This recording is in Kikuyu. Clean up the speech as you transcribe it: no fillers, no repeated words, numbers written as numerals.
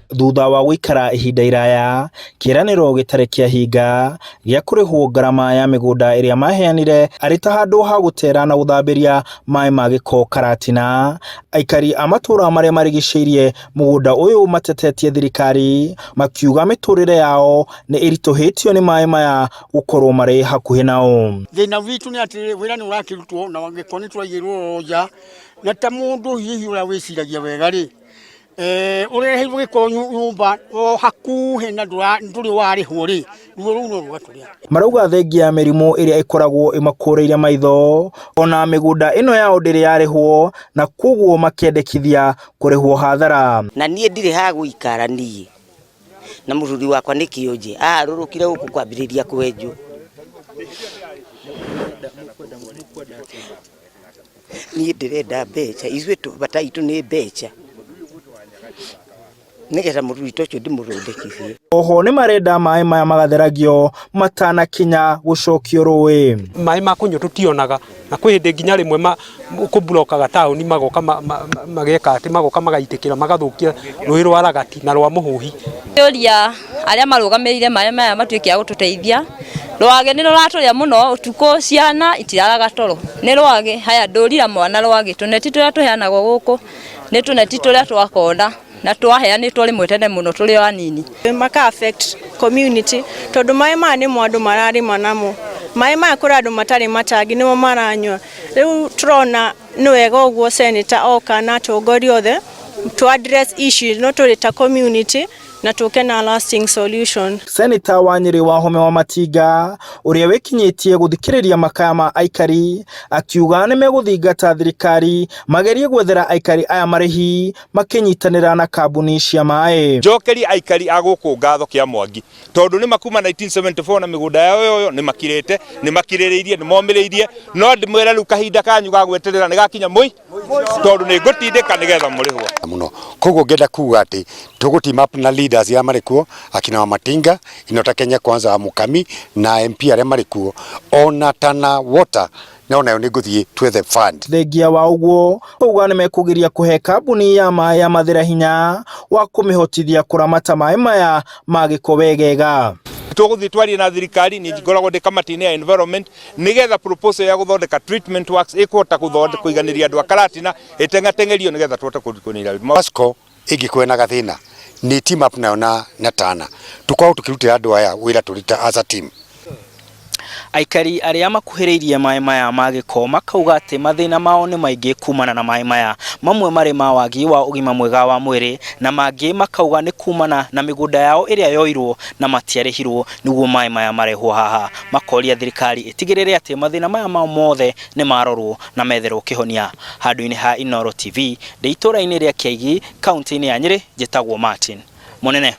Thutha wa gũikara ihinda iraya kĩĩranĩro gĩtarĩ kĩahinga gĩa kũrĩhwo ngarama ya mĩgũnda ĩrĩa maheanire arĩ ta handũ ha gũtera na gũthambĩria maĩ ma gĩko Karatina, aikari a matũũra marĩa marigicĩirie mũgũnda ũyũ matetetie thirikari makiuga mĩtũrĩre yao nĩ ĩritũhĩtio nĩ maĩ maya gũkorwo marĩ hakuhĩ nao. Thĩna witũ nĩ atĩrĩrĩ, wĩra nĩ ũrakĩrutwo na gĩko nĩ tũraigĩrwo nja, na ta mũndũ hihi ũrĩa wĩciragia wega rĩ, ũreheirwo gĩko nyũmba o hakuhĩ na ndũrĩ warĩhwo rĩ, ruo rũu no rũgatũrĩa. Marauga thengia ya mĩrimũ ĩrĩa ĩkoragwo ĩmakũrĩire maitho, ona mĩgũnda ĩno yao ndĩrĩ yarĩhwo na koguo makendekithia kũrĩhwo hathara. Na niĩ ndirĩ ha gũikara niĩ na mũthuri wakwa nĩ kĩonje aharũrũkire gũkũ kwambĩrĩria kwenjwo. Niĩ ndĩrenda mbeca, ithuĩ bata witũ nĩ mbeca nĩgetha mũthuri ta ũcio ndĩmũthondekithie. Oho nĩ marenda maĩ maya magatheragio matanakinya gũcokio rũĩ. Maĩ ma kũnyua tũtionaga na kwĩ hĩndĩ nginya rĩmwe kũburokaga taũni magoka mageka atĩ magoka magaitĩkĩra magathũkia rũĩ rwa Ragati na rwa Mũhũhi. Ũria arĩa marũgamĩrĩire maĩ maya matuĩke a gũtũteithia. Rwagĩ nĩ rũratũrĩa mũno ũtukũ, ciana itiraraga toro nĩ rwagĩ. Haya ndũrira mwana rwagĩ, tũneti tũrĩa tũheanagwo gũkũ nĩ tũneti tũrĩa twakonda na twaheanĩtwo rĩmwe tene mũno tũrĩ o anini. Maka affect community tondũ maĩ maya nĩmo andũ mararĩma namo. Maĩ maya kũrĩ andũ matarĩ matangi nĩmo maranyua. Rĩu tũrona nĩ wega ũguo senator oka na atongoria othe to address issue no tũrĩ ta community na tũke na lasting solution. Seneta wa Nyĩrĩ Wahome Wamatinga ũrĩa wĩkinyĩtie gũthikĩrĩria makaya ma aikari akiuga nĩ megũthingata thirikari magerie gwethera aikari aya marĩhi makĩnyitanĩra na kambuni cia maĩ. Njokerie aikari a gũkũ ngatho kĩa Mwangi tondũ nĩ makuma 1974 na mĩgũnda yao yoyo nĩ makirĩte, nĩ makirĩrĩirie, nĩ momĩrĩirie, no ndĩmwĩre rĩu kahinda kanyu ga gweterera nĩ gakinya mũi tondũ nĩ ngũtindĩka nĩgetha mũrĩhwo. Mũno koguo ngenda kuga atĩ tũgũ team up na leaders arĩa marĩ kuo akina Wamatinga Inota Kenya Kwanza wa Mukami na MP arĩa marĩ kuo ona Tana Water no nayo nĩ ngũthiĩ twethe fund. Thengia wa ũguo auga nĩ mekũgeria kũhe kambuni ya maĩ ya Mathĩra hinya wa kũmĩhotithia kũramata maĩ maya ma gĩko wegega. Tũgũthiĩ twarie na thirikari, niĩ ngoragwo ndĩ kamati-inĩ ya environment nĩgetha proposal ya gũthondeka treatment works ĩkũhota kũiganĩria andũ a Karatina ĩteng'ateng'erio nĩgetha tũhote kũnina. Pasco ĩngĩkorwo ĩna gathĩna nĩ team up nayo na Tana tũkorwo tũkĩrutĩra andũ aya wĩra tũrĩ ta as a team. Aikari arĩa makuhĩrĩirie maĩ maya ma gĩko makauga atĩ mathĩna mao nĩ maingĩ kumana na maĩ maya, mamwe marĩ ma wagi wa ũgima mwega wa mwĩrĩ na mangĩ makauga nĩ kumana na mĩgũnda yao ĩrĩa yoirwo na matiarĩhirwo nĩguo maĩ maya marehwo haha. Makoria thirikari ĩtigĩrĩre atĩ mathĩna maya mao mothe nĩ marorwo na metherwo kĩhonia. Handũ-inĩ ha Inooro TV, ndĩ itũũra-inĩ rĩa Kĩaigi, kauntĩ-inĩ ya Nyĩrĩ, njĩtagwo Martin Mũnene.